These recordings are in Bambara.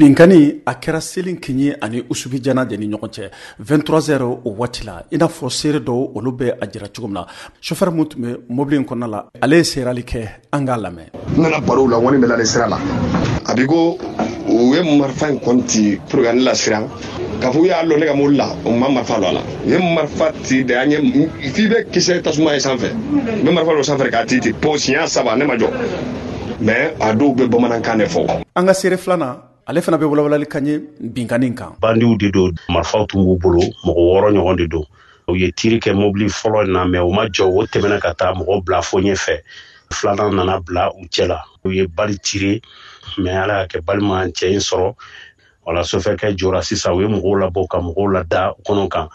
Binkanni a kɛra Selinkeɲe ani Usubijana de ni ɲɔgɔn cɛ 23 heures o waati la, i n'a fɔ seere dɔw olu bɛ a jira cogo min na. Chauffeur min tun bɛ mobili in kɔnɔna la, ale ye seerali kɛ, an k'a lamɛn. N nana baro la, n bɛ lale sira la, a bi ko u ye marifa in kɔni ci pour ka ne lasiran, k'a fɔ u y'a lɔ ne ka mobili la, u ma marifa lɔ a la. U ye marifa ci de, an ye f'i bɛ kisɛ tasuma ye sanfɛ, u bɛ marifa lɔ sanfɛ k'a ci ci po siɲɛ 3, ne ma jɔ. Mais a dɔw bɛ bamanankan de fɔ. An ka seere filanan, ale fana bɛ walawalali kan ye binkanni kan. Bandiw de don, marifaw tun b'u bolo, mɔgɔ 6 ɲɔgɔn de don. U ye tiri kɛ mobili fɔlɔ in na, mais u ma jɔ, o tɛmɛna ka taa mɔgɔw bila fo ɲɛfɛ. Filanan nana bila u cɛ la, u ye bali tiri, mais Ala y'a kɛ bali ma cɛ in sɔrɔ. Wala sofɛrikɛ jɔra sisan, u ye mɔgɔw labɔ ka mɔgɔw lada kɔnɔ kan.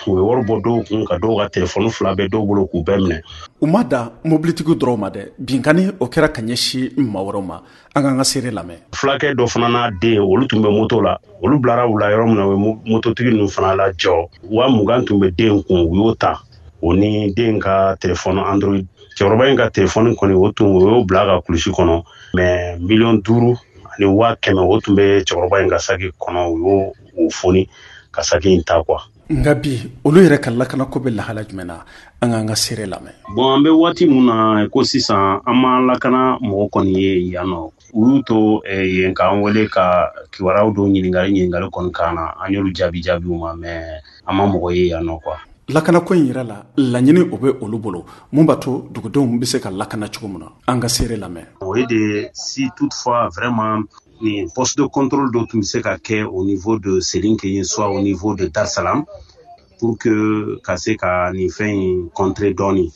U ye wari bɔ dɔw kun, ka dɔw ka telefɔni 2 bɛ dɔw bolo k'u bɛɛ minɛ. U ma da mobilitigiw dɔrɔn ma dɛ, binkanni o kɛra ka ɲɛsin maa wɛrɛw ma. An k'an ka seere lamɛn. Fulakɛ dɔ fana n'a den, olu tun bɛ moto la, olu bilara u la yɔrɔ min na, u ye mototigi ninnu fana lajɔ. 20.000 tun bɛ den kun, u y'o ta, o ni den ka telefɔni Android. Cɛkɔrɔba in ka telefɔni kɔni, o tun o y'o bila a ka kulusi kɔnɔ, mais 5.100.000 o tun bɛ cɛkɔrɔba in ka saki kɔnɔ, u y'o o foni ka saki in ta quoi. Nka bi olu yɛrɛ ka lakanako bɛ lahala jumɛn na, an k'an ka seere lamɛn. Bon, an bɛ waati mun na ko sisan, an ma lakana mɔgɔ kɔni ye yan nɔ. U y'u to yen k'an wele ka kibaruyaw dɔw ɲininkali kɔni k'an na, an y'olu jaabi jaabiw ma, mais an ma mɔgɔ ye yan nɔ quoi. Lakanako in yɛrɛ la, laɲini o bɛ olu bolo mun b'a to dugudenw bɛ se ka lakana cogo min na, an ka seere lamɛn. O ye de, si toutefois vraiment ni poste de contrôle dɔ tun bɛ se ka kɛ au niveau de Selinkeɲe, soit au niveau de Dar Salam, pour que ka se ka nin fɛn in contrer dɔɔni.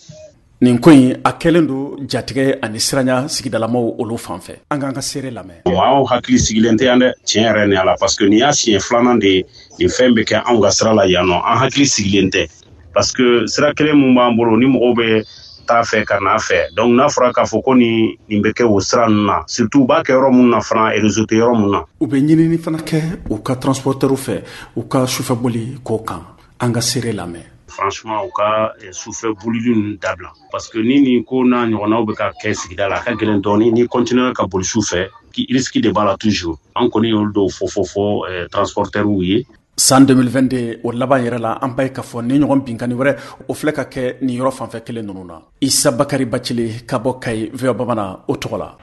Nin ko in a kɛlen don jatigɛ ani siranya sigidalamaw olu fan fɛ, an k'an ka seere lamɛn. Maaw hakili sigilen tɛ yan dɛ, tiɲɛ yɛrɛ ni Ala, parce que nin y'a siɲɛ filanan de ye nin fɛn bɛ kɛ anw ka sira la yan nɔ. An hakili sigilen tɛ, parce que sira kelen mun b'an bolo ni mɔgɔw bɛ taa fɛ ka n'a fɛ, donc n'a fɔra k'a fɔ ko nin bɛ kɛ o sira ninnu na, surtout u b'a kɛ yɔrɔ mun na fana, réseau tɛ yɔrɔ mun na. U bɛ ɲinini fana kɛ u ka transporteur fɛ, u ka sufɛ boli ko kan, an ka seere lamɛn. Franchement, u ka sufɛ bolili ninnu dabila, parce que ni nin ko n'a ɲɔgɔnnaw bɛ ka kɛ sigida la, a ka gɛlɛn dɔɔni ni continuer ka boli sufɛ, risque de b'a la toujours. An kɔni y'olu dɔw fɔ fɔ fɔ transporteurs ye. San 2022 o laban yɛrɛ la, an b'a ye k'a fɔ ni ɲɔgɔn binkanni wɛrɛ o filɛ ka kɛ nin yɔrɔ fanfɛ kelen ninnu na. Isa Bakari Bacili ka bɔ Kayi, VOA Bamanan o tɔgɔ la.